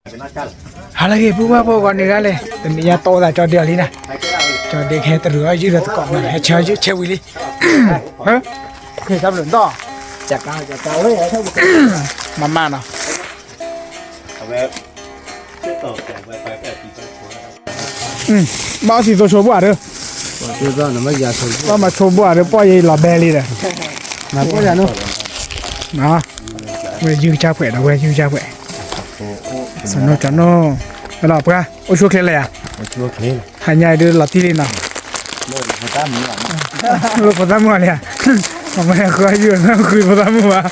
ဟါလၢအဂ့ၤ ပုၢ်ဝဲၢ်ဖိဂီၤန့ၣ်ဂၤလဲၣ်, တနံၤညါတီအိၣ်သးကၠီဒ့အီၤလံနၤ, ကၠီဒ့ကဟဲတရူးအီၣ်ယုၢ်ဒီးသကိးမး ဟဲဆၢယုၢ်ဆၢဝံၤလံ, ဟၢ, မၤမၤနီၤ, ဘၣ်အီသံးသိဆိဘၣ်ဒီး, ဘၣ်မၤဆိဘၣ်ဒီး ပီၢ်ယဲလီၤဘဲလံဒီး, ဝဲယုၢ်ကစၢ်ဖှဲးဒီး ဝဲယုၢ်ကစၢ်ဖှဲး, စနီၣ်ကနီၣ်, ဝဲလီၤပှၤ အိၣ်ဆူၣ်ချ့လဲၣ်ယၤ, ဟါညါအံၤဒုးလီၤတံၢ်လံနီၤ, လိာ်ဖိသၣ်မုၣ်အီၤလံဧါ, အမ့ၢ်ဃုအီၣ်ယုၢ်အီၤ ဃုဖိသၣ်မုၣ်ဘၣ်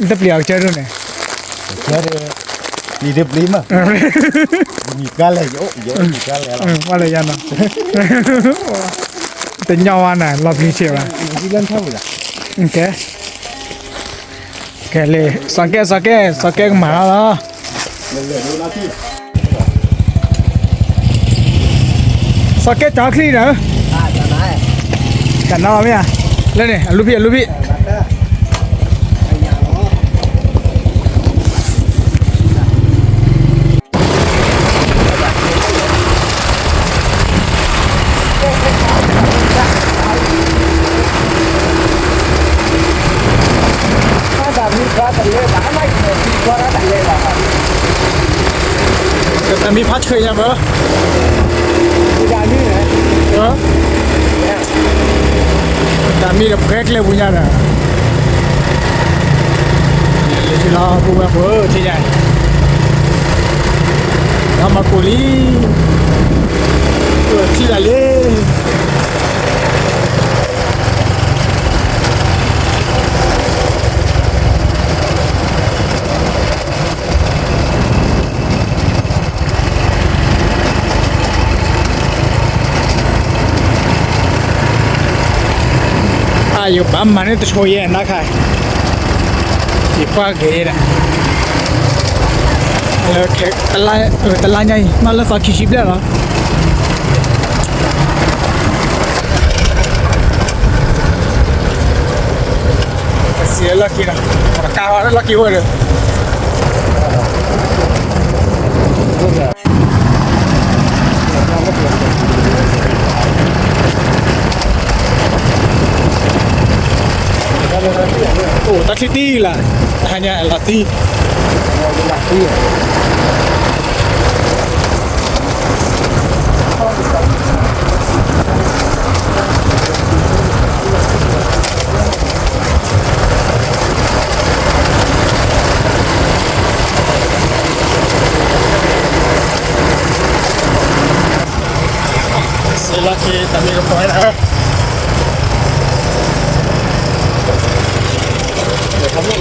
တပျံၤအီၤကစၢ်ဒိၣ်န့ၣ်, ပျံၤတပျံၤမး, ဘၣ်လဲၣ်ယၤနီၤ, တညီဝါနၤ လီၤပျံၤဆံးဘၣ်, ကဲလံ, စီၤကဲ စီၤကဲ စီၤကဲကမၤလီၤလီၤ စီၤကဲကၠီချံဒီး, ကနၣ်လီၤမ့ၢ်ဧါ, လၢန့ၣ် အလူဖံး အလူဖံး တၢ်မံဖးဆှဲးညါဘၣ်, တၢ်မံဒီးပှဲၤကျဲပူၤညါဒီး, လၢလၢလီၤ ပုၢ်ဝဲၢ်ဖိထံၣ်ညါ, လီၤမၤကိၢ်လံ, ထံၣ်တၢ်လံ အါ ယကဘၣ်မၤန့ၢ်တဆိယဲၢ်နၤခါ, ယကွၢ်က့ၤဒီး, တလါညါအံၤ မ့ၢ်လၢသီခံဆံဘျဲၣ်လီၤ. စံးလၢလီၢ်ခံဒီး, ကါလၢလီၢ်ခံဝဲဒီး အိၣ်တၢ်ထံၣ်တံၢ်လၢ, တဟါညါလီၤတံၢ်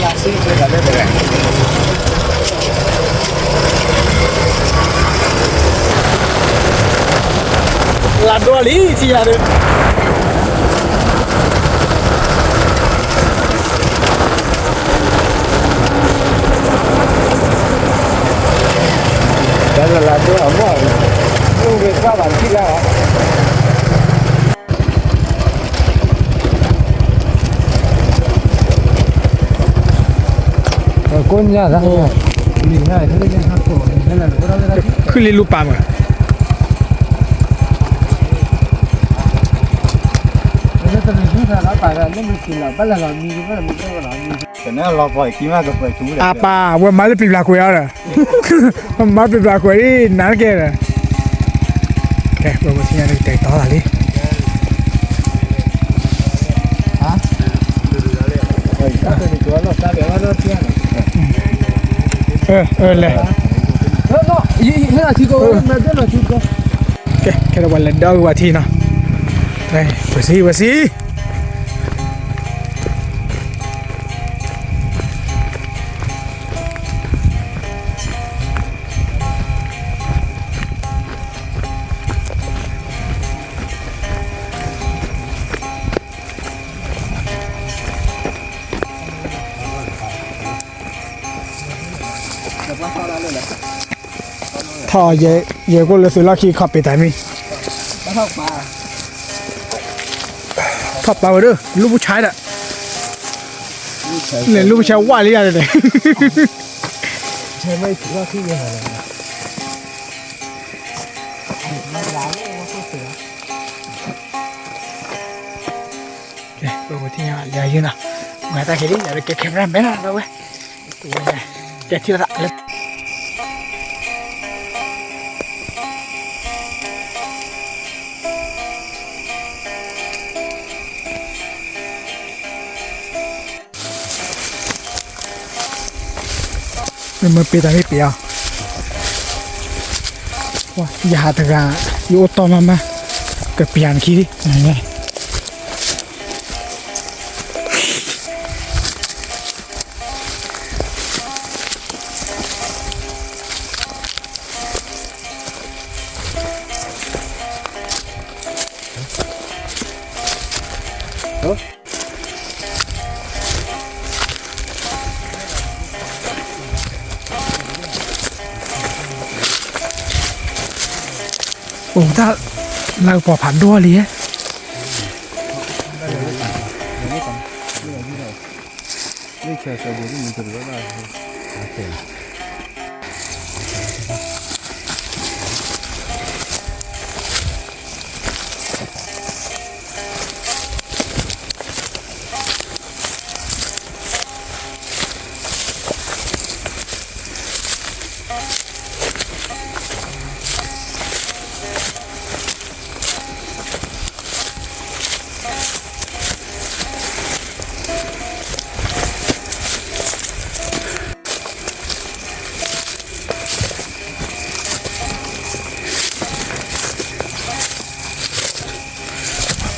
စံးလီၢ်ခံတၢ်မံကပီၤဝဲဒၣ် လၢဒိၣ်လံ ထံၣ်ယၤဒီး တၢ်လၢလၢဒိၣ်အဂီၢ်, အိၣ်ဝဲကွၢ်ဘၣ်ထံၣ်လၢ ကိးညါ, ခုၣ်လံလူပာ်မး, အပၢ် ဝဲမၤလၢပျံၤပျါကွံာ်အီၤဒီး, မၤပျံၤပျါကွံာ်အံၤ နၤတက့ၢ်ဒီး, ကဲ ပှၤမုၢ်ထံၣ်ညါန့ၣ် ကတဲာ်ကတီၤသးလံ လဲၣ်, ကဲ ကဲဒီးပှၤလဲၤဒီးဝဲထံနီၤ, ဝဲစံ ဝဲစံ ထီၣ် ယဲၢ်ကိၣ်လၢသုးလီၢ်ခံခီပ့ၤတၢ်မံ, ထီၣ်ပာ်ဝဲဒၣ် လူပူၤဆါဒီး, လူ လဲၤလူပဆၢဝါလံယၤန့ၣ်, ပထံၣ်ညါလၢယၤနီၤ, မၤတၢ်ခဲလံ ယၤလၢကဲ camera man နီၤ ဝဲ, ကဲထံၣ်လီၤသးလၢ မ့ၢ်မ့ၢ်ပ့ၤတၢ်မ့ၢ်ပ့ၤအီၤ, ယဟးတဂၤ, ယအိၣ်တီမးမး, ကပျၢ်နခံလံ. အိၣ်တၢ်, လၢကပီၤဖးဒိၣ်လံ.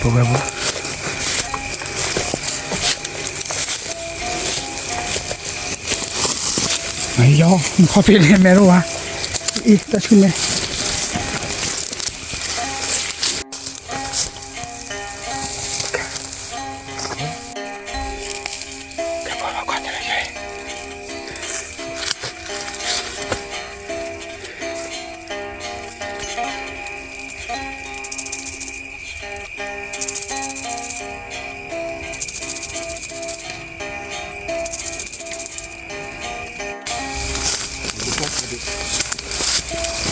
ပဝဲပူၤ, ယီၤ, နခီဖံးန့ၣ်မဲတအိၣ်ဘၣ်, အံၤ တၢ်ဆူမဲာ် ကီၢ်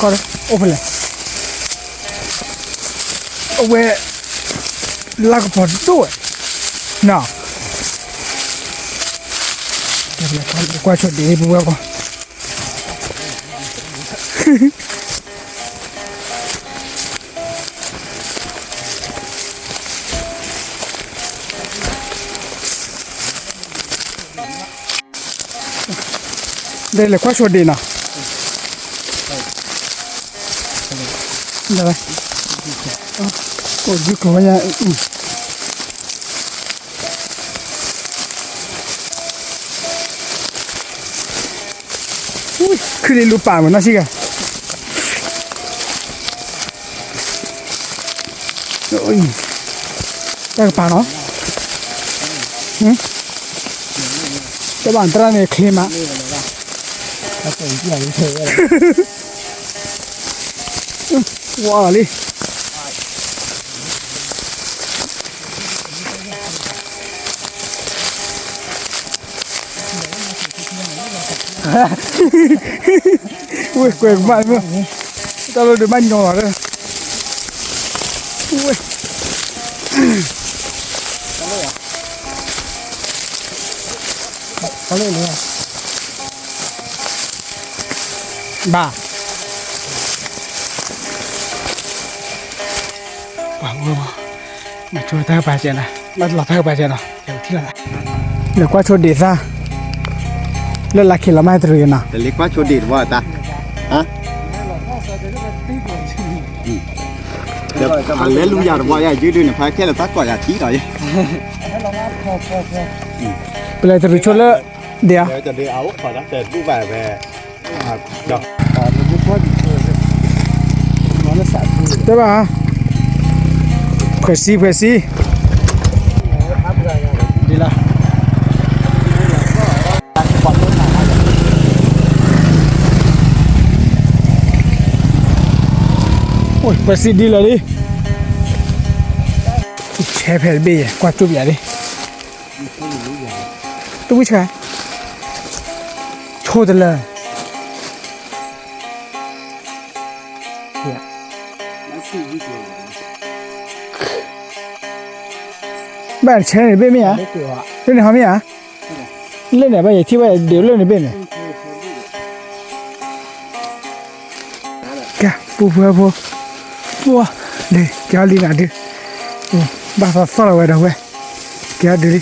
ဒီး အိၣ်ဖဲလဲၣ်, အဝဲ လၢကပီၤဒိၣ်ဝဲ, နီၤ, ကွၢ်ဆိဒံးပဝဲကီၢ် ဒ်လဲၤကွၢ်ဆိဒံးနီၤ, ကိးဂုၢ်ကိးဝဲညါ, ခုလံလူပာ်မးနီၤစံဂၤ တၢ်ကပၤနီၤ, တဘၣ်တရၣ်န့ၣ်ချ့မး, ဝါလံ ဝဲကွဲးကမၣ်မ့ၢ်, တၢ်လီၤဒုးဘၣ်ညီလီၤလၢ, ဝဲ ဘၣ်, မ့ၢ်ဆိတၢ်ကပၤစဲးနီၤ, မ့ၢ်လီၤတၢ်ကပၤစဲးနီၤ, လဲၤကွၢ်ဆိဒံးသၣ်, လၢလၢခံလီၤမးတရံးနီၤ, လဲၤကွၢ်ဆိဒံးတဘျီတၢ်, ဟါ အလဲၤလူၤယၤတဘျီယၤ ယုၢ်ဒုးန့ၣ် ဖးခဲလၢာ်သးကီၢ်ယၤထံလီၤယဲ, ပလဲၤတရံးဆိလၢ ဒံးဧါ, တဲဘၣ်, ဖှဲးစံဖှဲးစံ, ဒ်လၢ အိၣ် ပစံးဒ်လဲၣ်လံ, ဆဲဖဲတဘ့ၣ်ယဲ ကွၢ်ကၠိပယၤလံ, တဝံၣ်ဆှါ, ဆိတလၢ, ဘၣ်ဆဲးန့ၣ်တဘ့ၣ်မ့ၢ်ဧါ, လၢန့ၣ်ဟီမ့ၢ်ဧါ, လၢန့ၣ်ဘၣ်ယထံၣ်ဘၣ်ဒုးလၢန့ၣ်ဘ့ၣ်န့ၣ် ကဲ ပူဖိဖိ, ပူ, ဒ် ကဲအီၤလံနၤဒုး, ဘၣ်သီသီလီၤဝဲဒီးဝဲ, ကဲအီၤဒုးလံ,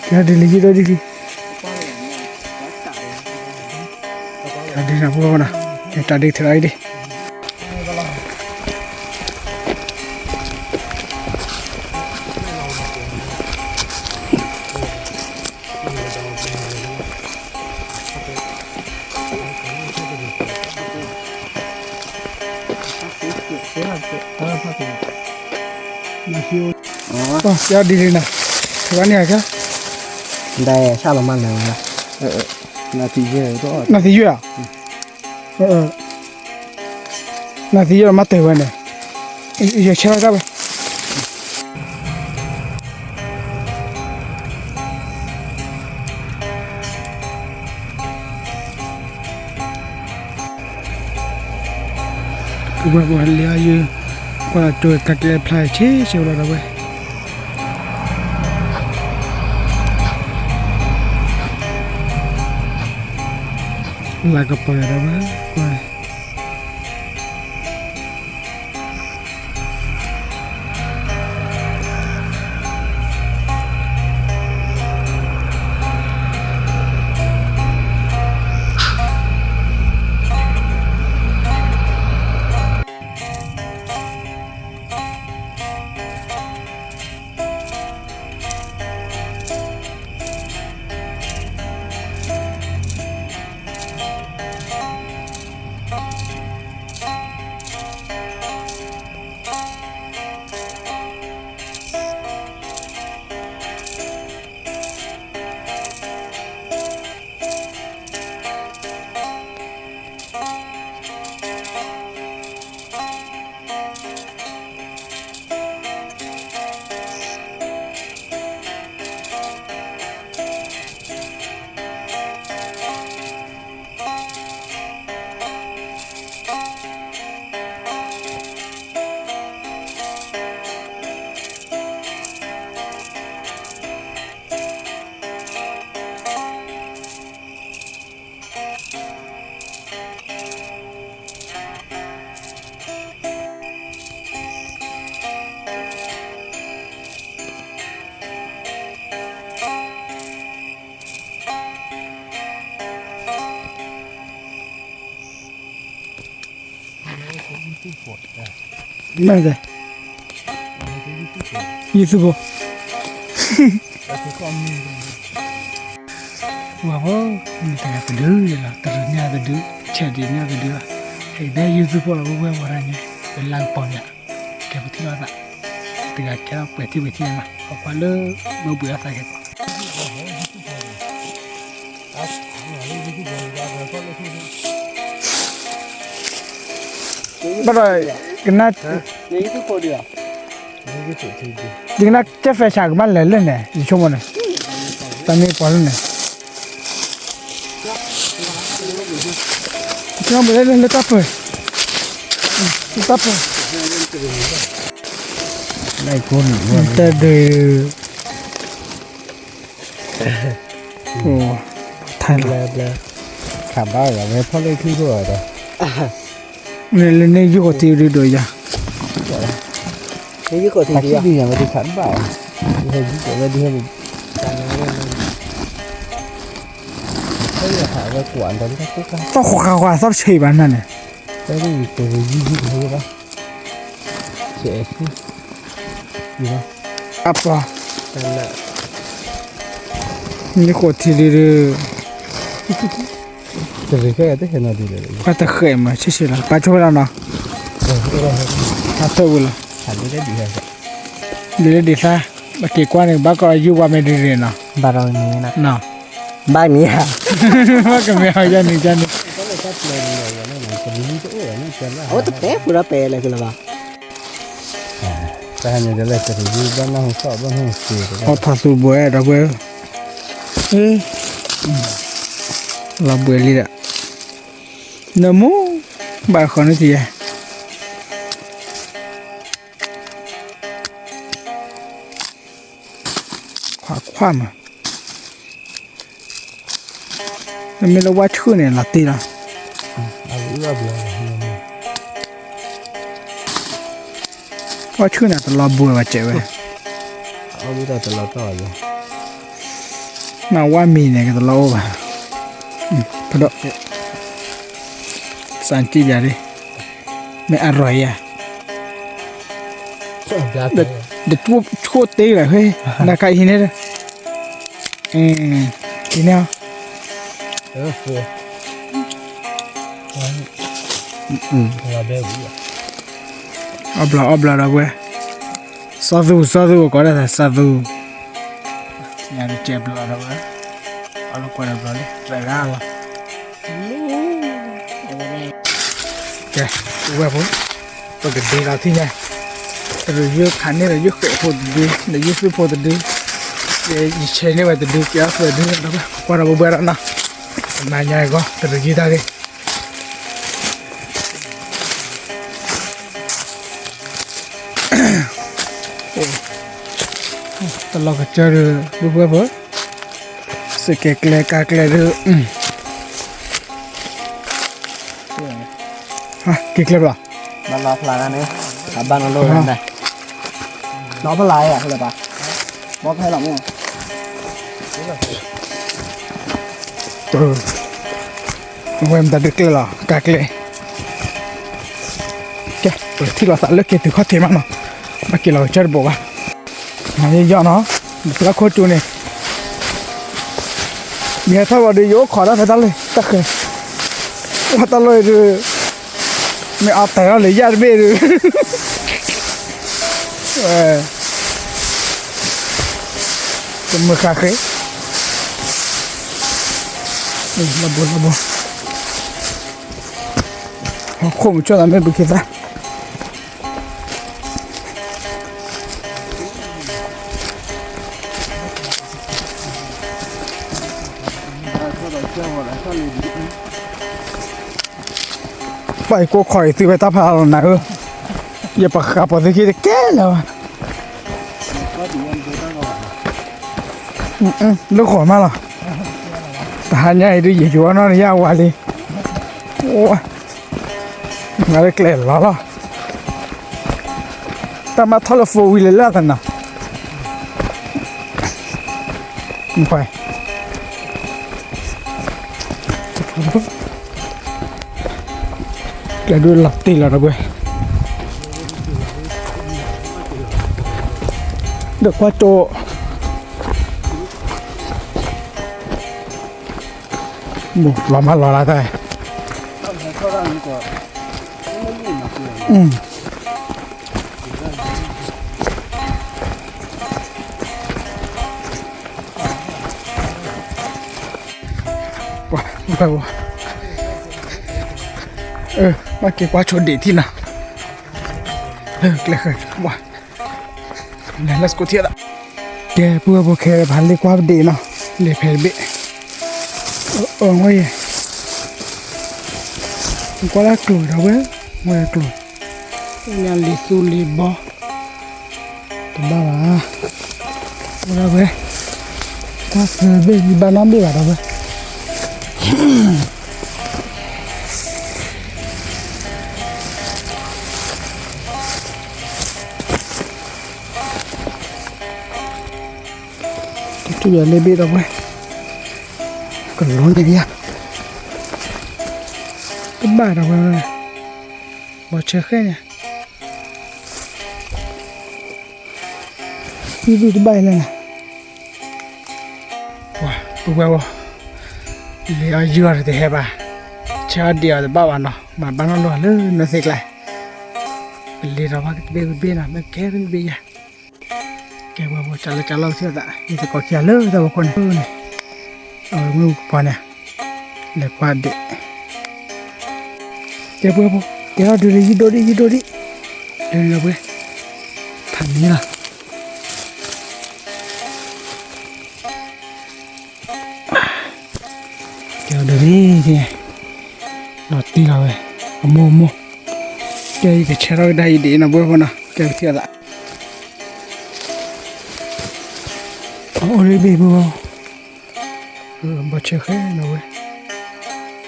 ကဲအီၤဒုးလံ ယံၣ်ဒိၣ်ဒံးလံ, ကဲဒုးနၤပူဖိနီၤ, ကဲတၢ်ဒုးထဲလီၤအံၤဒံး ပှၤကဲဒ်လံနၤ, ဝဲန့ၣ်ကဲ, နသံယဲၢ်ဧါ, နသံယဲၢ်မၤတၢ်ဝဲန့ၣ်, ယဆဲးလီၤတၢ်ဝဲ ကဝဲပှၤလဲၤအီၤယုၢ်, ကွၢ်လီၤတိၤကးကျဲဖျါဆ့ဆ့ဝဲလီၤဒီးဝဲ, လၢကပီၤယၤဒီးဝဲ, ကွၢ် မ့ၢ်, ယုၢ်သူၣ်ဖိ, ဝဲဖိ, မ့ၢ်တဂၤတဒုလီၤ, တရူးညၣ်တဒု, ဆဲးဒံးညၣ်တဒုဘၣ်, ဟဲက့ၤဒၣ်ယုၢ်သူၣ်ဖိလီၤ ဝဲဝဲဝဲဒၣ်ညါ, ဝဲလၢကပီၤယၤ, ကဲပထံၣ်လိာ်သး, တဂၤကဲထီၣ်ပှဲၤထံပှဲၤထံန့ၣ်, ပှၤကွၢ်လၢ, မ့ၢ်ဘှံးအီၣ်သးကဲပီၤ ဘၣ်ဒီး, ကနၣ်, ယကနၣ်ကဲဖဲဆၣ်ကမၣ်လဲၤလၢန့ၣ် ယဆိကမိၣ်န့ၣ်, တၢ်မ့ၢ်ပှၤလၢန့ၣ်, လၢတၢ်ပၢၢ်, လၢတၢ်ပၢၢ်, တၢ်ဒုး ထဲလီၤ, ခးဘၣ်ဝဲဖီၣ်လၢထံၣ်ခိၣ်ဒီး, လၢန့ၣ်ယုၢ်ဃီၤထံဒုးဒိးယၤ, ယုၢ်ဃီၤထံဒုးယၤ, ခးဘၣ်ဝဲ, ယုၢ်ဃီၤထံဒုး, သီၣ်ဃိးဃာ်ဃာ်သီၣ်ဆံးဘၣ်နၤန့ၣ်, အပှၤ, ယုၢ်ဃီၤထံဒုးဒုး, ပှၤတဃဲးမး ဆံးဆံးလီၤ ပာ်ဆိဝဲလီၤနီၤ, အထၢၣ်ဝဲလီၤ, ဒ်လၢဒ်သၣ်, ပက့ၤကွၢ်န့ၣ် ဘၣ်ကီးယုၢ်ဝါမဲာ်ဒ်န့ၣ်နီၤ, ဘၣ်မံၤဧါ, ဘၣ်ကမ့ၢ်အီၤယၤန့ၣ်ယၤန့ၣ်, အဝဲတပဲာ်ပူၤဒီးပဲာ်လဲၣ်ကလၢၤဘၣ်, တၢ်ဟဲန့ၣ်ဒ်လဲၣ်တရူးဘၣ်နၢ်ဟူသီၣ်ဘၣ်နၢ်ဟူစ့, အီၣ်ထီၣ်သူဘှဲဒီပုၢ်ဝဲၢ်, လီၤဘှံးလံဒီး, နမိၢ်, ဘၣ်ဃီန့ၣ်တယဲၢ်, ခွါခွါမး, မ့မ့ၢ်လၢဝါဆှုၣ်န့ၣ် လီၤတ့ၢ်လီၤ. ဝါဆှုၣ်န့ၣ် တလီၤဘှံးဘၣ်စဲးဝဲ, မ့ၢ်ဝါမံၤန့ၣ် ကတလီၤအိၣ်ဘၣ်, ဖဒိၣ်, စၣ်ကံပျးဒ်, မ့ၢ်အရီၢ်ယၤ, ဒီးဆိၣ်တ့ၢ်လၢၤ ဟ့, နကအံၤန့ၣ်ဒီး, အံၤန့ၣ်, အီၣ်ဘျီအီၣ်ဘျီဒီးဝဲ, စီၤသူ စီၤသူ ကိးဒၣ်သးစီၤသူ, ညါတကဲဘျီဒီးဝဲ, အီၣ်လၢကွၢ်ဒီးဘျီလံ တဂၤလီၤ. ကဲ, ဝဲၢ်ဖိ, ပကဒ့လီၤထံၣ်ညါ, တရူးယုၢ်ခးန့ၢ်ဒီးယုၢ်ဃဲးဖိတဒု, ဒီးယုၢ်သုဖိတဒု, ယဆဲးန့ၢ်ဝဲတဒု, ကဲအီၣ်သုတဒု, ကွၢ်ဒီးဘှဲဘှဲဒီးနီၤ, နၤညါအံၤကီး တရူးယုၢ်တၢ်ဂ့ၢ် တလီၤကစၢၢ်ဒီး ဘုဘၢဖိ, စကဲကျဲကါကျဲဒီး, က့ၤကျဲဘၣ်, ဘၣ်လီၤဖျါန့ၣ်, အဘၣ်နီၢ်လိၣ်ဝဲဒၣ်, နီၢ်ဖျါယၤဖဲလဲၣ်ဘၣ်, ဘီဖဲလီၤမ့ၢ် အဝဲမတၤဒုးကျဲလီၤ ကါကျဲ, ကဲ ပထံၣ်လိာ်သးလၢက့ၤတုၤခီၣ်ထံးမးနီၤ, ဘၣ်က့ၤလီၤကစၢၢ်တဘိးဘၣ်, မၤယီၢ်နီၤ, နပျၢ်ခိၣ်ကၠူန့ၣ်, မ့ၢ်ဟဲထီၣ်ဝဲဒီး ယအိၣ်ခိးတၢ်ဖဲတၢ်လီၢ် တၢ်ဃဲၤ, အိၣ်တၢ်လီၢ်အံၤဒီး, မ့ၢ်အတဲာ်ထီၣ်လၢယၢ်တဘ့ၣ်ဒီး တမုာ်ဃာ်ဃ့, လီၤဘိလီၤဘိ, ဟီၣ်ခိၣ်မုၢ်ကၠီၣ်သးမ့ၢ်ဘုခ့သၣ်, ဘၣ်ယကိးခီၣ်အံၤသုဝဲတၢ်ဖးလီၤနၤဧၢ, ယပဃးပိာ်သုခံတကဲလၢာ်ဘၣ်, လၢဃီၤမးလီၤ, တဟါညါအံၤဒုးယယိၤအနီၢ်န့ၣ်ယဝၤလံ, အိၣ်, ငါလၢကျဲလီၤလီၤ, တၢ်မၤထီၣ်လၢ four wheel လၢအသနၤ ကျဲဒုးလီၤတ့ၢ်လီၤဒီးဝဲ, ဒီးကွၢ်ကၠိ, လီၤမးလီၤလၢတၢ်, ဘၣ်က့ၤကွၢ်ဆိဒံးထံၣ်နၤ, ကျဲဃဲၤ, let's go ထံၣ်သး, ကဲ ပုၢ်ဝဲၢ်ဖိခဲအံၤ ပဟးလ့ကွၢ်ပဒံးနီၤ, လ့ဖဲတဘ့ၣ်, အဝဲယဲ, ကွၢ်လၢကျိၤဒီးဝဲ, ဝဲကျိၤ, ညါလ့သူလ့ဘီ တဘၣ်ဘၣ်, ဝဲဒၣ်ဝဲ, ကွၢ်သၢဘ့ၣ် ယဘၣ်နီတဘ့ၣ်ဘၣ်ဒီးဝဲ, တထူၣ်ယၤလ့ဘ့ၣ်ဒီးဝဲ, ကလိန့ၣ်ယၤ, တဘၣ်ဒီးဝဲ, ဘီဆၢဃဲၣ်ညါ ယဒုးတဘၣ်အံၤလဲၣ်န့ၣ်, ပှၤပုၢ်ဝဲၢ်ဧိၤ, လ့အီၣ်ယုၢ်အီၤတဟဲဘၣ်, ဆၢအီၣ်ဒံးအီၤတဘၣ်ဘၣ်နီၤ, မၤဘၣ်နီၣ်လိာ်လၢနီၢ်သ့ကျါ, ပလ့ဒီးဘၣ်ကတဘ့ၣ်ကဘ့ၣ်နီၤ, မ့ၢ်ကဲတဘ့ၣ်ယၤ, ကဲဝဲပှၤကၢ်လၢကၢ်လီၤထံၣ်သး ယသကိးခံဂၤလၢတၢ်ဖီခိၣ်န့ၣ်, အဝဲမုၢ်ပှၤန့ၣ်, လဲၤကွၢ်ဒံး ကဲပှဲၤဖိ, ကဲထီၣ်ဒုးဒံး ယဒိၣ်ဒံး ယဒိၣ်ဒံး, ဒုးဒံးဒီးပှဲၤ, ဖးမံလီၤ, ဒီးန့ၣ် လီၤတံၢ်လီၤဝဲ, အမိၢ်အမိၢ်, ကဲယကဆဲးထီၣ်ကဒါအံၤဒ်အံၤနီၤ ပုၢ်ဝဲၢ်ဖိနီၤ, ကဲပထံၣ်အသး, အအိၣ်လၢဘ့ၣ်ဖိ, ဘီၣ်ဆၢဃဲနီၤဝဲ,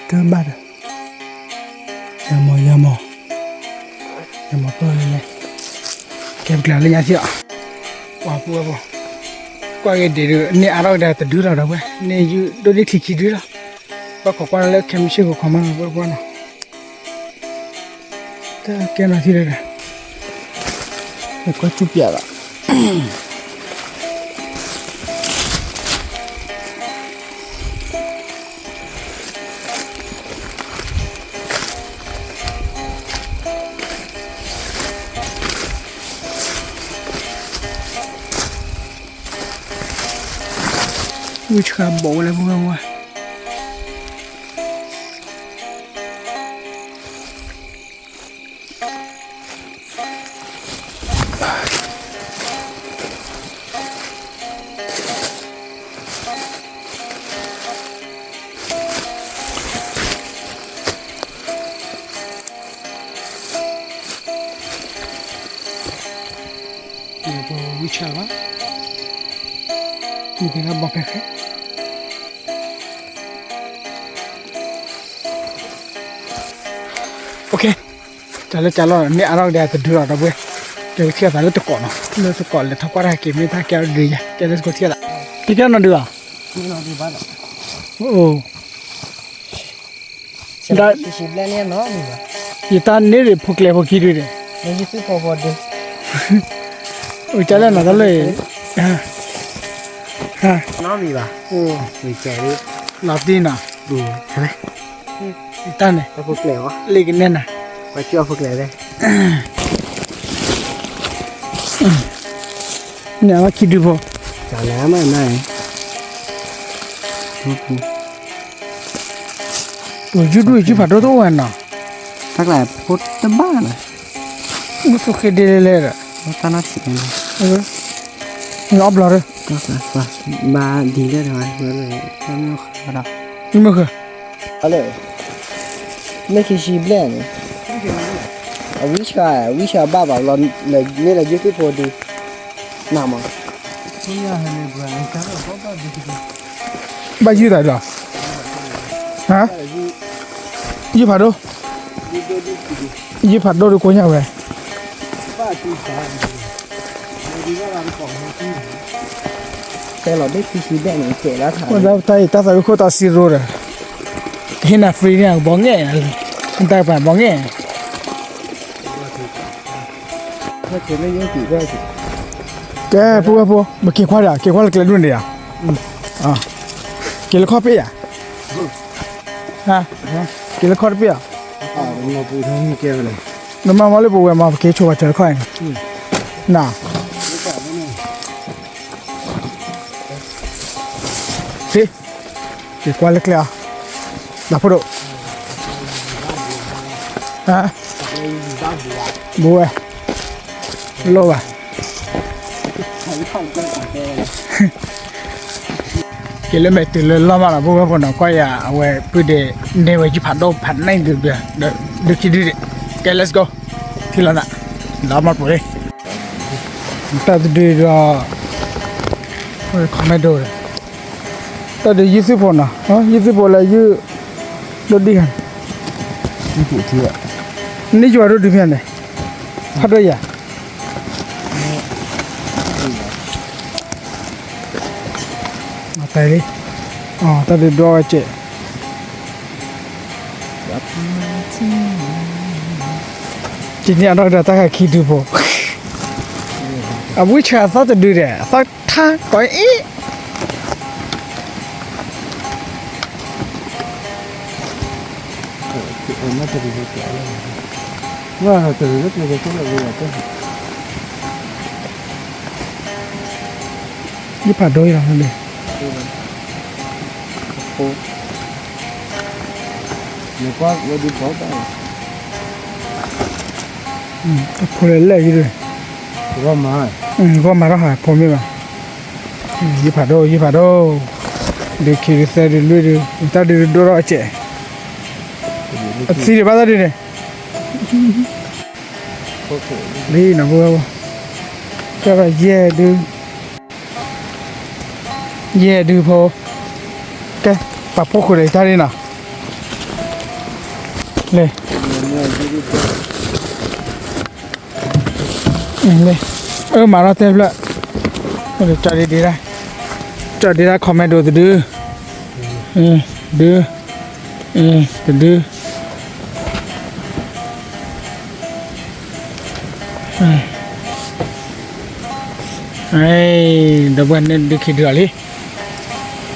တဘၣ်ဒီး ယၤမီၢ် ယၤမီၢ်, ယၤမီၢ်ပၢၢ်လဲၣ်, ကဲပကျဲၤလၢညါထံၣ်အီၤ, ပှၤပုၢ်ဝဲၢ်ဖိ, ကွၢ်က့ၤဒံးဒုး န့ၢ်အါထီၣ်ကဒါတဒုလီၤဒီးဝဲ, န့ၢ်ယုၢ်ဒိၣ်ဒံၣ်ချံခံဒုလီၤ, ဘၣ်ခိးကွၢ်လၢခဲမုၢ်ဆ့ၣ်ကိးခီမီၤ ပုၢ်ဝဲၢ်ဖိနီၤ, တၢ်ကဲနီၤထံၣ်ဒီး, ကွၢ်စူၣ်ပၠးလီၤ ဝံၢ်ဆှါဘီၣ်ဝဲလၢပူၤဝဲ, ဝံၢ်ဆှါဘၣ်, မ့ၢ်ကဲလၢဘီၣ်ဖဲဃဲ, တၢ်လၢတၢ်လီၢ်န့ၣ် အါထီၣ်ကဒီးတဒုလီၤ ဒီပုၢ်ဝဲၢ်, ကဲကထံၣ်အသးလၢတကိးနီၤ, လၢတကိးလဲၤထီၣ်ကွၢ်တၢ်က့ၤ မ့ၢ်တၢ်ကဲအီၤဒုးယၤ ကဲလၢတကိးထံၣ်အသး, ကဲကဲနီၤဒုးဘၣ်, အိၣ် ယတၢ်န့ၢ်ရ့ၣ်ဖိကျဲဖိခံဒုးန့ၣ်, အိၣ်ကလဲၣ်နီၤတၢ်လၢ, နီမံၤဘၣ်, လီၤတံၢ်နီၤ, တၢ်န့ၣ်, လ့ကနဲနၤ, ကွၢ်ကၠီဖိကျဲ, န့ၣ်အဝဲခံဒုဖိ, တၢ်လၢမ့ၢ်နၤ, ပယုၢ်ဒိၣ်ယုၢ်ဖးဒိၣ်တအိၣ်ဝဲနီၤ, တၢ်ကျါဖိတဘၣ်နီၤ, မုၢ်သူၣ်ဃ့ဒ့လဲၣ်လဲၣ်ဒီး, တၢ်နီၢ်ဆံးန့ၣ်, အီၣ်ဘျီဒီး, ဘၣ်ဒ်လဲၣ်ဒီး, မုၢ်ဃၢၤ လၢ, မ့ၢ်ခံဆံဘျဲၣ်န့ၣ်, အဝံၣ်ဆှါ, ဝံၣ်ဆှါဘၣ်ဘၣ်လီၤ, မ့ၢ်လၢယုၢ်သ့ၣ်ဖိဒုး, နမး, ဘၣ်ယုၢ်သးလီၤ, ဟါ, ယုၢ်ဖးဒိၣ်, ယုၢ်ဖးဒိၣ်ဒုးကိညါဝဲ တဲလီၤဒ်ခံဆံဘျဲၣ်န့ၣ် ကဲလၢထး, တၢ်အံၤ တၢ်သးဝံၣ်ခိၣ်တီ zero ဒီး, ကဟ့ၣ်နၤ free န့ၣ် ဘီငဲၣ်, တၢ်ပှၤဘီငဲၣ်, ကဲ ပုၢ်ဝဲၢ်ဖိ ပက့ၤခွါဒီး က့ၤခွါလၢကျဲဒိၣ်န့ၣ်ဒီး, က့ၤလၢခီၣ်ပ့ၣ်ဧါ, က့ၤလၢခီၣ်တပ့ၣ်ဧါ, နမၤမီၢ်လၢပဝဲမၤ ပက့ၤဆိပှၤစၢၤလၢခီၣ်အံၤန့ၣ်, န က့ၤကွၢ်လၢကျဲအီၤ, ဒီးဖိဒိၣ်, ဟါ, ဘိဝဲ, လိၣ်ဘၣ်, က့ၤလၢမဲာ်တုၤလၢလီၢ်မးလီၤ ပုၢ်ဝဲၢ်ဖိနီၤ ကွၢ်ယၤ အဝဲပုၢ်ဒ့န့ၢ်ဝဲယုၢ်ဖးဒိၣ်ဖးနံၣ်ဒုး, ဒုးခံဒုးဒံး, ကဲ let's go, ထံၣ်လီၤနၤ, လီၤမးပူၤလံ, တၢ်တဒုးဒီး, ခီမဲဒိၣ်ဒီး, တၢ်ဒုးယုၢ်သုးဖိနီၤ, ယုၢ်သုးဖိလၢယုၢ်, ဒိၣ်ဒံၣ်ဂၤ, န့ၢ်ယွၤဒိၣ်ဒုးမ့ၢ်န့ၣ်, ဖးဒိၣ်ယၤ တၢ်လံ, တၢ်ဒုးဒွးဝဲစဲး, ကန့ၢ်အဒီၣ်ဒီးတၢ်ခါခံဒုဖိ, အဝံၣ်ဆှါအသီတဒုဒီး အသီထါကိးအံၤ ယဖးဒိၣ်အံၤလီၤန့ၣ်, အဖိလဲၣ်လဲၣ်ယၤ, ဂီၢ်မၤထီၣ်ဟးဖိမ့ၢ်ဘၣ်, ယဖးဒိၣ် ယဖးဒိၣ်, ဒုးခံဒုးသၢဒုးလွံၢ်ဒုး တၢ်ဒုးဒိၣ်ထီၣ်အစဲး, အသံဒံးဘၣ်တၢ်ဒုးန့ၣ်, လံနၤဖိ, ကဲဒီးယဲၢ်ဒုး, ယဲၢ်ဒုးဖိ, ကဲ, ပာ်ဖှိၣ်ဃုာ်ဒီးယတၢ်ဒုးနီၤ, လံ လံ, အၢ မၤထီၣ်တဲဖျၢၣ်, ကၠီဒ့ဒ့ဒၣ်, ကၠီဒ့ဒၣ် comment ဒိၣ်တဒု, ဒု, တဒု, ဒီပုၢ်ဝဲၢ်န့ၣ်ဒုးခံဒုးလီၤလံ,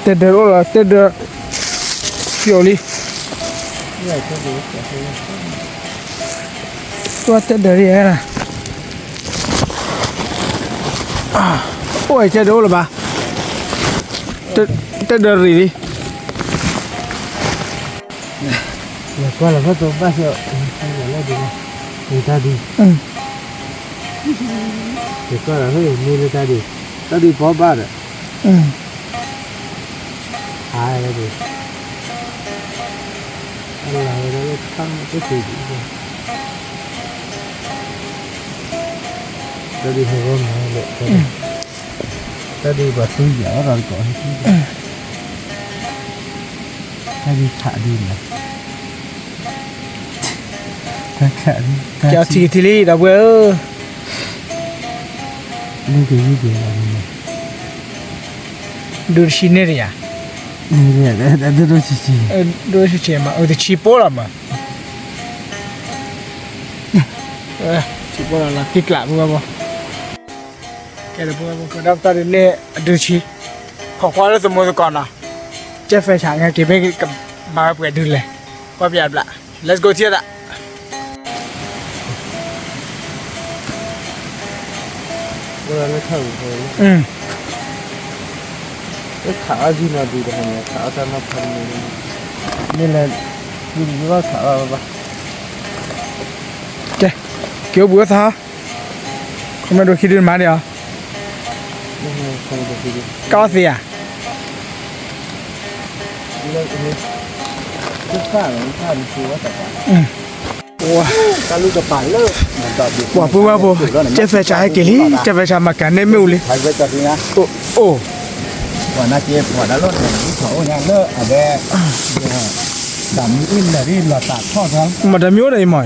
တဲဒၢအိၣ်လီၤ တဲဒၢ, ပျိာ်လံ, ကွၢ်တဲဒၢလံ, အိၣ်ဝဲကဲဒၢအိၣ်လၢၤဘၣ်, တဲဒၢရံၣ်လံ, ကွၢ်လီၤဖဲသိးဘၣ်ဆၢ, တၢ်ဒုး, ကွၢ်လီၤဖဲမ့ၢ်လၢတၢ်ဒုး, တၢ်ဒုးဖီဘၣ်ဒီး, ဟါဒုး, တၢ်ဒုးဟဲဂီၢ်မးလၢ, တၢ်ဒုးပှၤသူယၤအီၣ်ဒီးတကိး, တၢ်ဒုးခးဒုးမး, တၢ်ခးဒုး, ကထံၣ်ကထံၣ်လံ ဒီပုၢ်ဝဲၢ်ဧၢ, မ့ၢ်ကယုၢ်က့ၤလီၤ, ဒိၣ်တဆံန့ၢ်တယၤ, ဒိၣ်ဆံးဆံး, ဒိၣ်ဆံးဆံးမး အတဆံးပိၢ်လီၤမး, ဆံးပိၢ်လီၤလီၤတံၢ်ကျးပုၢ်ဝဲၢ်ဖိ, ကဲဒီးပုၢ်ဝဲၢ်ဖိ ပှၤဒီးပတၢ်ဒုးန့ၢ်အဒုးဆံး, ခိးကွၢ်လၢသမူသကိးနီၤ, ကဲဖဲဆါငါက့ၤမ့ၢ်ကမၤဝဲပှဲၤဒုးလဲၣ်, ကွၢ်ပယါဘျး, let's go ထံၣ်သး လၢခးအီၤဒုးဒီး ခးအီၤတၢ်နီၢ်ဖးန့ၣ်, မ့ၢ်လဲၤ, ဒုးဒုးဘၣ်ခးအီၤဘၣ်, ကဲ, က့ၤအိၣ်ဘှံးအိၣ်သါ, ခီမ့ၢ်ဒိးခံဒုးမၤန့ၣ်အီၤ, ကၢ်အီၣ်သ့ဧါ, ပှၤပုၢ်ဝဲၢ်ဖိ, ကဲဖဲဆါဟဲက့ၤလံ, ကဲဖဲဆါမၤကၤန့ၢ်မ့ၣ်အူလံ, အိၣ်, အိၣ်, ပှၤနၤက့ၤပှၤဒၣ်လီၤန့ၣ် လံထီၣ်အိၣ်ညါလၢအဝဲ, ဒၣ်မံအ့ၣ်လၢာ်လီၤတၢ်ထီၣ်, မၤတမံၤအိၣ်ဒီးအံၤမ့ၢ်,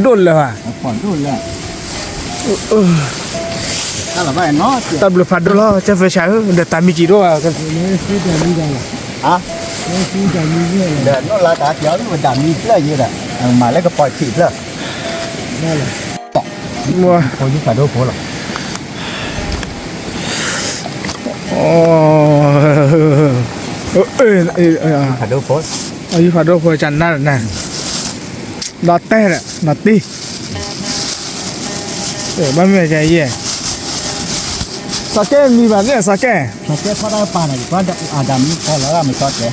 ဒိၣ်လၢာ်ဧါ, တၢ်ဘျုးဖးဒိၣ်လီၤ ကဲဖဲဆါဧၢ, ဒီးတၢ်မံၤကံၤဒိၣ်ဧါ, ဒီးနီၢ်လါတၢ်ကဲအီၤဒၣ်မံဖျၢၣ်ယဲဒီး, မၤလၢကပီၤဆံးဖျၢၣ်, ဖးဒိၣ်ဖိလီၤ, ဖးဒိၣ်ဖိ, ဖးဒိၣ်ဖိကနၣ်, ဒီးတဲဒီး ဒီးတံၢ်, ဘၣ်မ့ၢ်ယဲ, စီၤကဲမံဘၣ်သ့ၣ်စီၤကဲ, စီၤကဲထီၣ်တၢ်ပာ်န့ၣ် ကွၢ်အဒၣ်မံဖီလီၤဂာ်မ့ၢ်စီၤကဲ,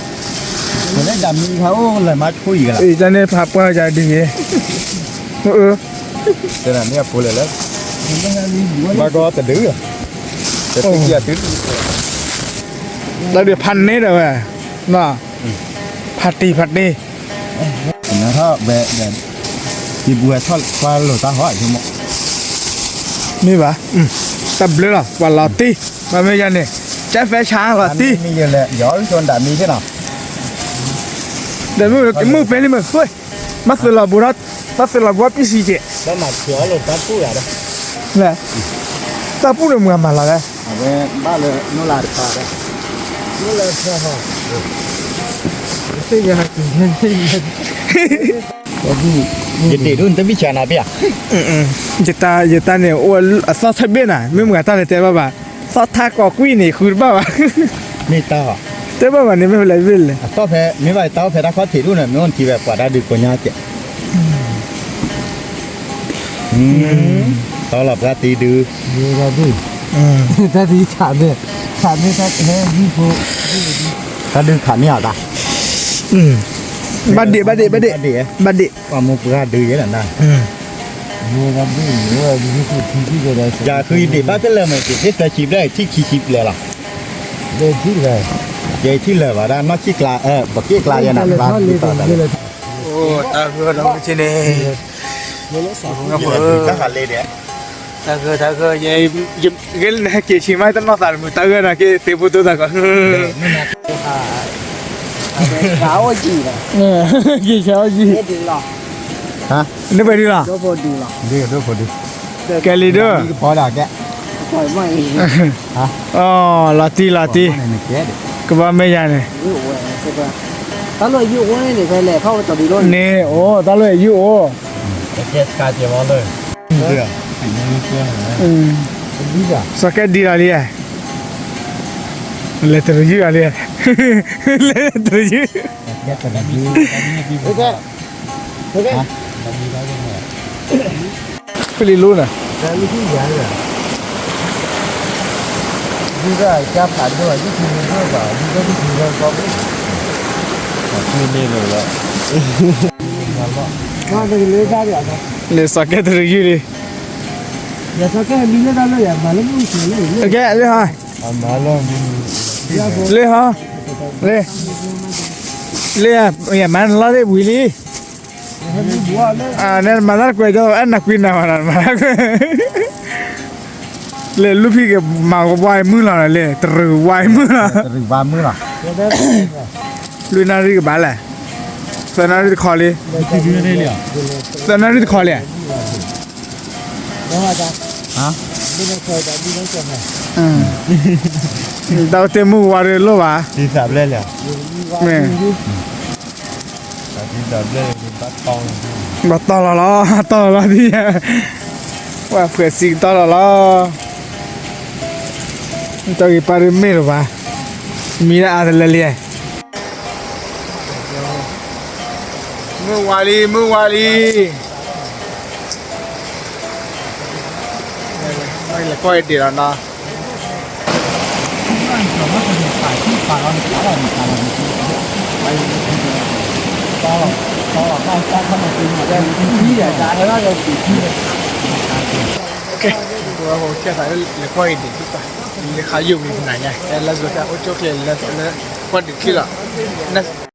လၢဒၣ်မံဖးအိၣ်လၢမါဆိအံၤကလီၤ, တၢ်န့ၣ်ဖးပှၢ်ယၤဒ်ဂ့ၤ, တၢ်န့ၣ်အဖိလၢာ်လၢ, ဘၣ်ကီတဒု, တၢ်ဒုးဖးန့ၢ်ဒီးဝဲ, ဖးတံၢ်ဖးတံၢ်, နထီၣ်ဘဲဒီး, ယဘူးဝဲထီၣ်ကွၢ်လိာ်တၢ်ဟီၣ်ဆိမိၣ်, မ့ၢ်ဘၣ်, တၢ်ဘျုးလီၤ ပှၤလီၤတံၢ်, ဘၣ်မ့ၢ်ယၤန့ၣ်, ကဲဖဲဆါလီၤတံၢ်, ဒီးမံသ့ၣ်နီၤ, ဒီးမုၢ်ကမုၢ်ဖဲလံမုၢ်သွဲ, ဘၣ်သုးလီၤဘူး, ဘၣ်သုးလီၤဘူးပံၣ်စံကဲး, ဘၣ်မၤဆူအီၤလိာ်တၢ်ပူၣ်ဂၤဒီး, တၢ်ပူၣ်န့ၣ်မုၢ်ဂၤမၤလီၤလဲၣ်, အဝဲဘၣ်လၢနီၢ်လါတပၤဒီး, နီၢ်လါတပၤဟီ, သ့ၣ်ညါဟးက့ၤ, ယတ့ၢ်ဒိၣ်နတဘံၣ်ဆါနၤဘၣ်ဧါ, ယတၢ်, ယတၢ်န့ၣ်အိၣ်အသီၣ်ထၢဘ့ၣ်နၤ မ့ၢ်မုၢ်ဂၤတၢ်န့ၣ်တဲဘၣ်ဘၣ်, သီၣ်ထၢကိးကွံာ်န့ၣ် ဃုတဘၣ်ဘၣ်, မ့ၢ်တၢ်, တဲဘၣ်ဘၣ်န့ၣ်မ့ၢ်ဖဲလဲၣ်ဘ့ၣ်လဲၣ်, အသီၣ်ဖဲ မ့ၢ်ဘၣ်တၢ်အိၣ်ဖဲတၢ်ခီၣ်ထံးဒိၣ်န့ၣ် မ့ၢ်အိၣ်နထံၣ်ဝဲပှၤတၢ်ဒုးကိးညါကဲး တီလီၤပှၢ်တံၢ်ဒုး, တၢ်ဒုး, တၢ်ဒုးခးမ့ၢ်, ခးမ့ၢ်တၢ်ဟဲဟံၣ်ဖိ, တၢ်ဒုးခးမ့ၢ်အီၤတၢ်, ဘၣ်ဒ့ၣ် ဘၣ်ဒ့ၣ် ဘၣ်ဒ့ၣ်, ဘၣ်ဒ့ၣ်, ပှၤမိၢ်ပှၢ်ဒုးယဲလီၤနၤ, ယၤဃုဒ့ၣ်ဘၣ်တလၢာ်မ့ၢ်က့ၤသ့ၣ်သၢဆံဘျဲၣ် ထံၣ်ခံဆံဘျဲၣ်လီၤ, လၢထံၣ်တဂၤ ယထံၣ်လၢၤဘၣ်ဒၣ်နီၢ်ဆံၣ်ကျါ ပက့ၣ်ကျါယဲနၤကျါ အိၣ်တၢ်ဂၢၢ်ဒီးမုၢ်ဆ့ၣ်န့ၣ်, တၢ်ဂၢၢ် တၢ်ဂၢၢ်, ယဲ ယက့ၤဆံးမးတနီၢ်သးတမုာ် တၢ်ဂၢၢ်နၤက့ၤသ့ဖိတိသးကီး, က့ၤဆံးအီၣ်ကံ, န့ၢ်ပှဲၤဒ်လီၤ, ကဲလံဒိၣ်, လီၤတံၢ်လီၤတံၢ်, ကဘၣ်မ့ၢ်ယၤန့ၣ်, န့ၣ်အိၣ်တၢ်လၢယုၢ်အိၣ်, စီၤကဲဒ်လီၤလံ, လဲၤတရံးယုၢ်လီၤလံ, လဲၤတရံးယုၢ်, ဖဲလံလိနၤ, လဲၤစီၤကဲတရံးယုၢ်လံ, ကဲလံဟီ, လံဟီ, လံ, လံ, ယမၤနလီၤသ့ၣ်ဝံၤလံ, နမၤတၢ်တကွဲးကီ အဲၣ်နကွံနၤဘၣ်နၤ နမၤတၢ်ကွဲး, လၢလူၢ်ဖံးကမၤဝါအံၤမုၢ်လီၤလၢ တရံးဝါအံၤမုၢ်လီၤ, လွံၢ်နၣ်ရံၣ်ကဘၣ်လဲၣ်, သၢနၣ်ရံၣ်တခီလံ, သၢနၣ်ရံၣ်တခီလံ, တၢ်အိၣ်တ့ၢ်မုၢ်ဝါဒီးလိၣ်ဘၣ်, မ့ၢ် ဘၣ်တီၢ်လီၤလီၤ, တီၢ်လီၤလီၤဒ်, ဝဲဖှဲးစံးကတီၢ်လီၤလီၤ, တၢ်ဂ့ၢ်ပၢ်ဒုးမ့ၢ်လၢၤဘၣ်, မံဒၣ်အါတလၢလံ, မုၢ်ဝါလံ မုၢ်ဝါလံ, လဲၤကွၢ်အံၤဒံးလီၤနီၤ. လဲၤကွၢ်အံၤဒံး, လဲၤခးယုၢ်ဝံၤနၤညါ, လၢလၢအိၣ်ကၠိချ့လၢ လၢကွၢ်ဒံးခံလီၤ.